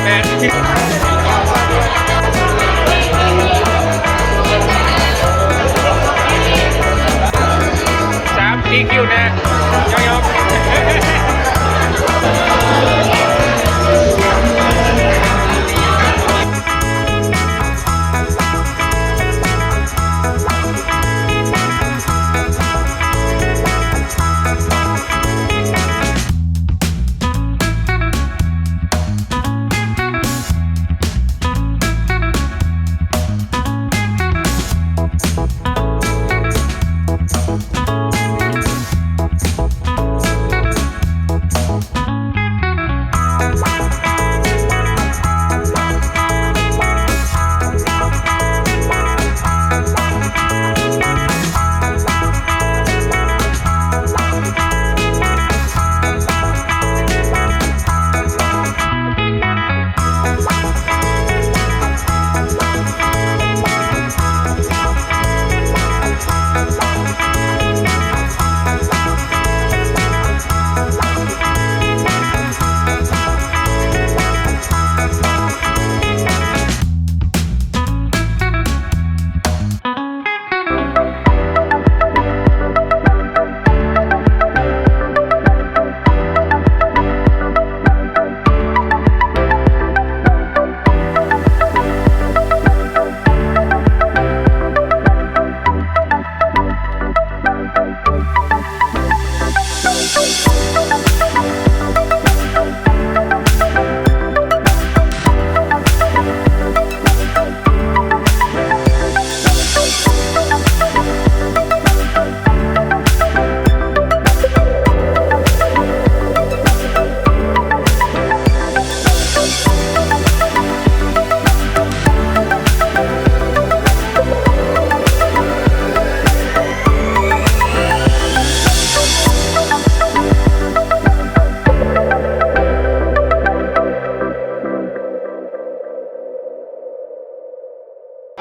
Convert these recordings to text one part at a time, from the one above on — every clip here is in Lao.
ສາມ ສີ່ຄິວແນ່ ຍອກໆ.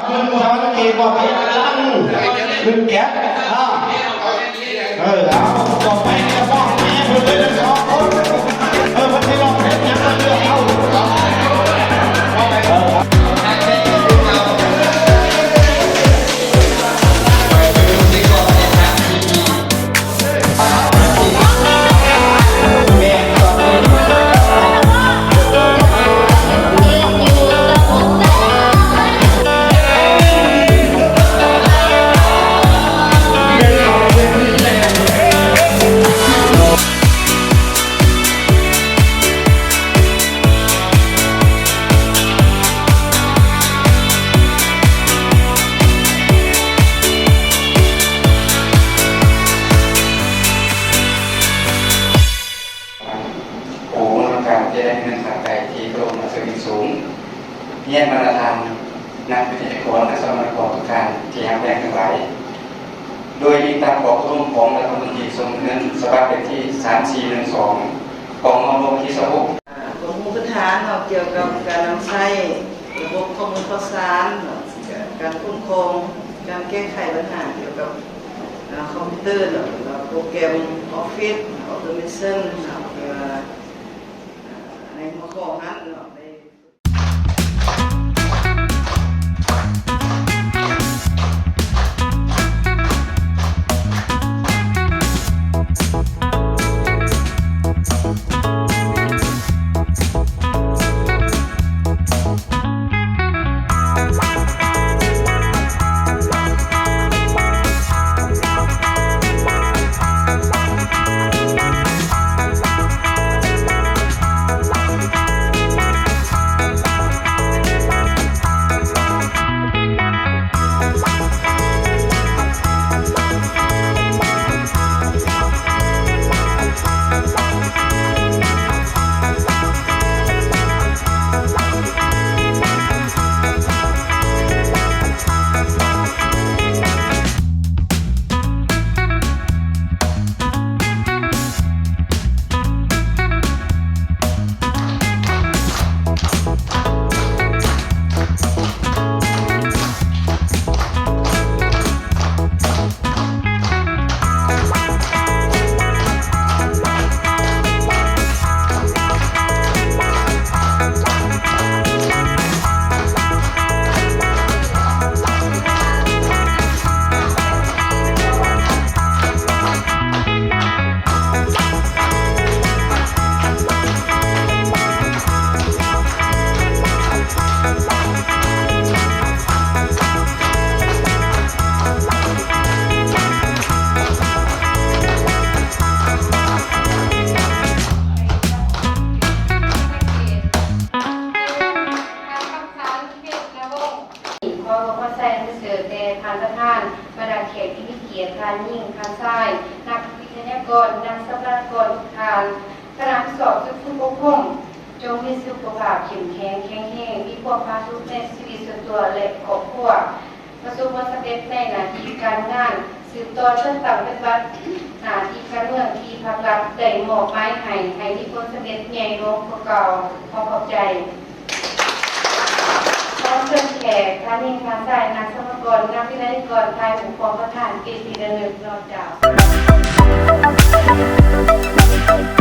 ເພິ່ນບໍ່ສັງເກດວ່າເປັນຫຼັງໜຶ່ງແກັບ ອາ ເອີ ເອົາ ຕໍ່ໄປກະບອກແມ່ເພິ່ນເລີຍທັງສອງຄົນ ເອີ ເພິ່ນຊິຮ້ອງເພງຫຍັງກະເລືອກເອົາ ເອີ. ໂອ ມະນຸດການຈະໄດ້ເງິນທາງໄກທີ່ໂຕມາເຊິ່ງສູງ ຮຽນບັນດາທ່ານນັກວິທະຍາກອນ ແລະ ສຳມະນາກອນທຸກທ່ານທີ່ຮັກແພງທັງຫຼາຍ, ໂດຍອີງຕາມຂໍ້ຕົກລົງຂອງລັດຖະມົນຕີສົ່ງເງິນສະບັບເລກທີສາມສີ່ໜຶ່ງສອງ ຂອງມາລົງທີຊາວຫົກ ການຮູ້ພື້ນຖານເນາະ ກ່ຽວກັບການນຳໃຊ້ລະບົບຂໍ້ມູນຂ່າວສານເນາະ ການຄຸ້ມຄອງ ການແກ້ໄຂບັນຫາກ່ຽວກັບ ອາ ຄອມພິວເຕີເນາະ ແລ້ວກະໂປຣແກຣມອອບຟິດ ອໍໂຕເມຊັນເນາະ ທີ່ວ່າ ອາ ໃນຫົວຂໍ້ຫັ້ນເນາະ ໄດ້ ເ ທ່ານປະທານ, ບັນດາແຂກທີ່ມີກຽດ, ທ່ານຍິງ, ທ່ານຊາຍ, ນັກວິທະຍາກອນ, ນັກສຳມະນາກອນທຸກທ່ານ, ຄະນະສອບສຶກຝຶກອົບຮົມ, ຈົ່ງມີສຸຂະພາບເຂັ້ມແຂງ, ແຂງແຮງ, ມີຄວາມຜາສຸກໃນຊີວິດສ່ວນຕົວ ແລະ ຄອບຄົວ. ປະສົບຜົນສຳເລັດໃນໜ້າທີ່ການງານ, ສືບຕໍ່ຈັດຕັ້ງປະຕິບັດໜ້າທີ່ການເມືອງທີ່ພັກລັດໄດ້ມອບໝາຍໃຫ້, ໃຫ້ມີຜົນສຳເລັດໃຫຍ່ຫຼວງກວ່າເກົ່າ. ຂໍຂອບໃຈ. ຂໍເຊີນແຂກ, ທ່ານຍິງ, ທ່ານຊາຍ, ນັກສຳມະນາກອນ, ນັກວິທະຍາກອນ, ຖ່າຍຮູບພ້ອມປະທານເປັນທີ່ລະລຶກເນາະເຈົ້າ.